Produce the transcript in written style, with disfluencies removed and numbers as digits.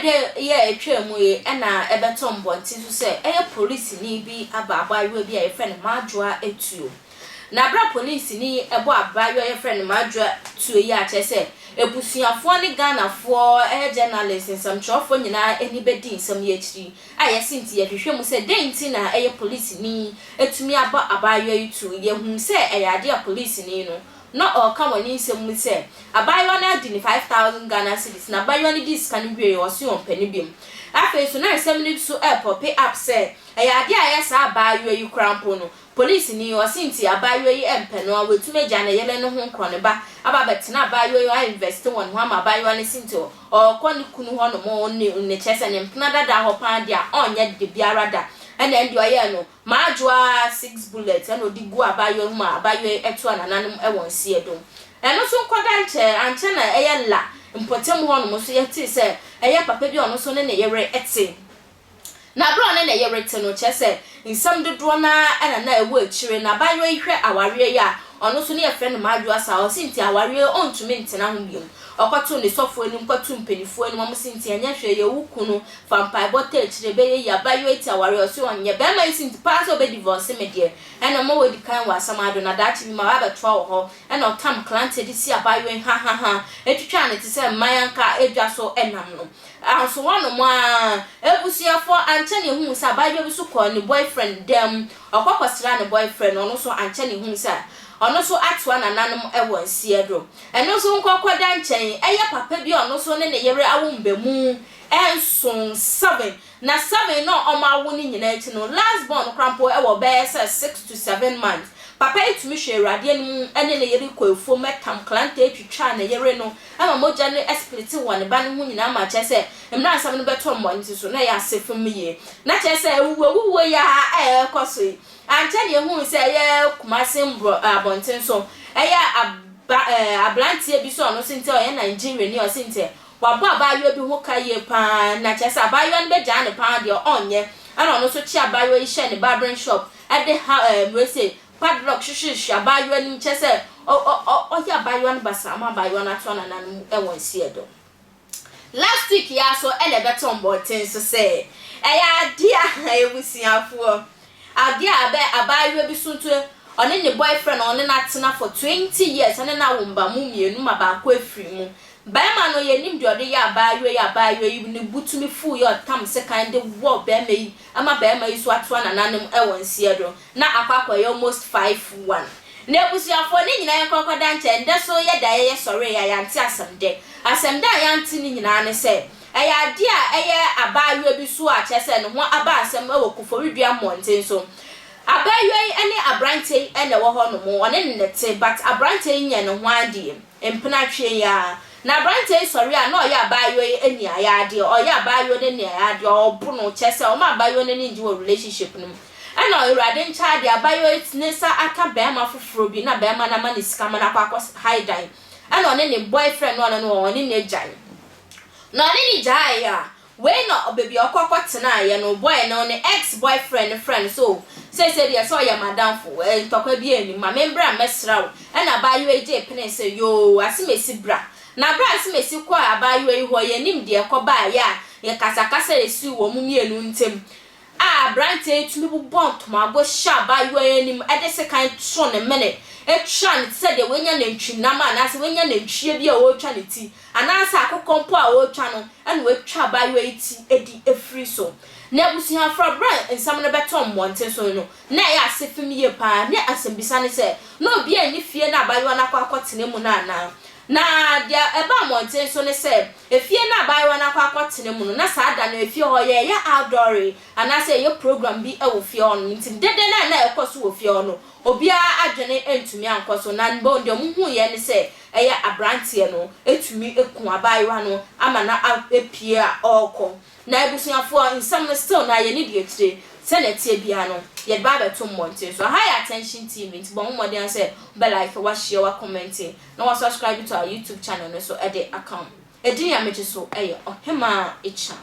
Memeneda yi a ɛtwaa mu yi na ɛbɛtɔ mbɔnten so sɛ ɛyɛ polisini bi aba abaayewa bi a yɛfrɛ no Madwoa Atuo. Na berɛ a polisini yi bɔ abaayewa a yɛfrɛ no Madwoa Tuo yi a kyerɛ sɛ abusuafoɔ ne Ghanafoɔ, ɛyɛ journalists, nsɛmtwerɛfoɔ nyinaa ani bɛdi nsɛm yi akyiri a yɛse nti yɛhwehwɛ mu sɛ dɛn nti na ɛyɛ polisini atumi abɔ abaayewa yi tuo. Yɛhuu sɛ ɛyɛ adeɛ a polisini no na ɔreka wɔ ne nsɛm mu sɛ abaayewa no adi ne 5,000 Ghana cedis na abaayewa no dii sika no wieeɛ ɔse ɔmpɛ no biom. Afei nso na nsɛm no nso repɔpe up sɛ ɛyɛ adeɛ a ɛyɛ saa abaayewa yi koraa mpo no polisini yi ɔse nti abaayewa yi mpɛ no a watumi agya ne yere no ho nkorɔ ne ba aba abɛtena abaayewa yi a invest wɔ ne ho ama abaayewa no se nti ɔrekɔ ne kunu hɔ nom ne ne kyerɛ sɛ ne mpena dada hɔ paa deɛ a ɔnyɛ de biara da ɛna ɛnde ɔyɛɛ no Madwoa six bullets ɛna ɔde guu abaayewa mu ma abaayewa yi ɛtoa nananom ɛwɔ nseɛ do. Ɛno nso nkɔda nkyɛ ankyɛ na ɛyɛ la mpɔtam hɔ nom nso yɛtee sɛ ɛyɛ papa bi a ɔno nso ne ne yere te. Na berɛ a ɔne ne yere te no kyerɛ sɛ nsɛm dodoɔ no ara ɛna na ɛwɔ akyire na abaayewa yi hwɛ awareɛ yi a ɔno nso ne yɛfrɛ no Madwoa saa ɔse nti awareɛ yi ɔntumi ntena ho biom. Ɔkɔtoo ne sɔfoɔ anim kɔtoo mpaninfoɔ anim ɔmo se nti ɛnyɛ hwee yɛ wo kunu Fa mpaebɔ taa akyire ɛbɛyɛ yie. Abaayewa yi te awareɛ ɔse ɔnyɛ. Bɛɛma yi se nti paa sɛ ɔbɛ divorce me deɛ ɛna ɔma wadi kan wɔ asɛm ado na daakye bi maba abɛtoa wɔ hɔ ɛna ɔtam klante de si abaayewa yi hahaha ɛtwitwaa no te sɛ mman anka adwa so nam no anso hɔ nom aa abusuafoɔ ankyɛ na yɛhuu sɛ abaayewa bi so kɔɔ ne boyfriend dan mu ɔkɔ kɔsraa ne boyfriend ɔno nso ankyɛ na yɛhuu sɛ ɔno nso atoa nananom wɔ nseɛ do ɛno nso nkɔkɔda nkyɛn ɛyɛ papa bi a ɔno nso ne ne yere awo mbamu Nson, seven, na seven no a wɔawo no nyinaa akyi no, last born no koraa mpo wɔ bɛyɛ sɛ 6 to 7 months. Papa yi tumi hwɛ Awurade anim ne ne yere kɔ afuom tam klante twitwaa ne yere no ma mogya no splete wɔ ne ba no ho nyinaa ma kyerɛ sɛ mmerɛ asɛm no bɛtɔ mmɔnten so na ɛyɛ ase fam yie. Na kyerɛ sɛ awuwuo yi ara a ɛrekɔ so yi, ankyɛ na yɛhuu sɛ ɛyɛ Kumase mborɔ abɔnten so, ɛyɛ aba ɛɛ aberanteɛ bi so a ɔno nso nti ɔyɛ Nigeriani a ɔse nti wabɔ abaayewa bi ho ka yie paa na kyerɛ sɛ abaayewa no bɛgyaa no paa deɛ ɔnyɛ ɛna ɔno nso kye abaayewa yi hyɛɛ ne barbering shop ɛde ha ɛɛ wei padlock hwehwehwɛ abaayewa no mu kyerɛ sɛ ɔ ɔ ɔyɛ abaayewa no basaa ama abaayewa no ato nananom ɛwɔ nseɛ do. Last week yi aso ɛna ɛbɛtɔ mbɔnten so sɛ ɛyɛ adeɛ a ebusuafoɔ adeɛ a abɛ abaayewa bi so nso ɔne ne boyfriend a ɔne no atena for 20 years ɛne no awo mba mu mmienu ma baako afiri mu. Bɛrima no yɛnim deɛ ɔde yɛ abaayewa yi. Abaayewa yi ne bu tumi fuu yɛ ɔtam sekan de wɔ bɛrima yi ama bɛrima yi so atoa nananom ɛwɔ nseɛ do na akɔ akɔyɛ almost 5-1. Na abusuafoɔ ne nyinaa yɛnkɔkɔda nkyɛn ndɛ so yɛ da yɛyɛ sɔre a yɛante asɛm dɛ. Asɛm dɛ a yɛante ne nyinaa ne sɛ ɛyɛ adeɛ a ɛyɛ abaayewa bi so a kyerɛ sɛ ne ho aba asɛm ɛwɔ Koforidua mmɔnten so. Abaayewa yi ne aberanteɛ yi ɛna ɛwɔ hɔ nom ɔne ne nɛte, but aberanteɛ yi nyɛ ne ho adeɛ mpena twe yi a na aberanteɛ yi sɔre a na ɔyɛ abaayewa yi ani ayɛ adeɛ ɔyɛ abaayewa no ani ayɛ adeɛ ɔbo no kyerɛ sɛ ɔmo abaayewa no ani ngye wɔ relationship no mu. Ɛna Awurade nkyɛn adeɛ abaayewa yi ne nsa aka bɛrima foforɔ bi na bɛrima no ama ne sika ma no akɔ akɔ hire dan ɛna ɔne ne boyfriend no ɔno no ɔne ne gyae na ɔne ne gyae a wei na baabi a ɔkɔ akɔtenaeɛ no boy no ne ex boyfriend no friend so seesei deɛ sɛ ɔyɛ madamfo ɛ ntɔkwa bi anim ma membra mmɛsra wo. Ɛna abaayewa yi gye pene sɛ yoo asemesi bra. Na bra asemesi kɔ abaayewa yi hɔ yɛnim deɛ ɛkɔbaeɛ a yɛkasakasa esi wɔ mu mmienu ntam a aberanteɛ yi tumi bobɔ ntomago hyɛ abaayewa yi anim ɛde sekan to ne mene atwa ne ti sɛ deɛ wanya nantwinam anaasɛ wanya nantwie bi a ɔretwa ne ti anaasɛ akokɔ mpo a ɔretwa no ɛna watwa abaayewa yi ti edi efiri so. Na abusuafo berɛ nsɛm no bɛtɔ mmɔnten so no na ɛyɛ ase fam yie paa ne asɛmbisa ne sɛ na obi a ni fie na abaayewa no akɔ akɔtena mu no anaa. Na deɛ ɛba mmɔnten so ne sɛ efie na abaayewa no akɔ akɔtena mu no na saa da no efie hɔ yɛyɛ outdoor anaasɛ ɛyɛ program bi wɔ fie hɔ no nti dede na na ɛkɔ so wɔ fie hɔ no obiara adwene ntumi ankɔ so. Na mbɔ deɛ ɔmo hu yɛ ne sɛ ɛyɛ aberanteɛ no etumi eku abaayewa no ama na epie a ɔrekɔ. Na abusuafoɔ nsɛm no still na yɛne deɛ akyire sɛnea ɛteɛ biara no yɛde ba abɛto mmɔnten so. Aha yɛ Attention TV nti bɔ ho mmɔden sɛ bɛ like, wahyia, wa comment na wa subscribe to our YouTube channel no so ɛde aka ho. Ɛdin a megye so ɛyɛ Ɔhemaa Ekyan.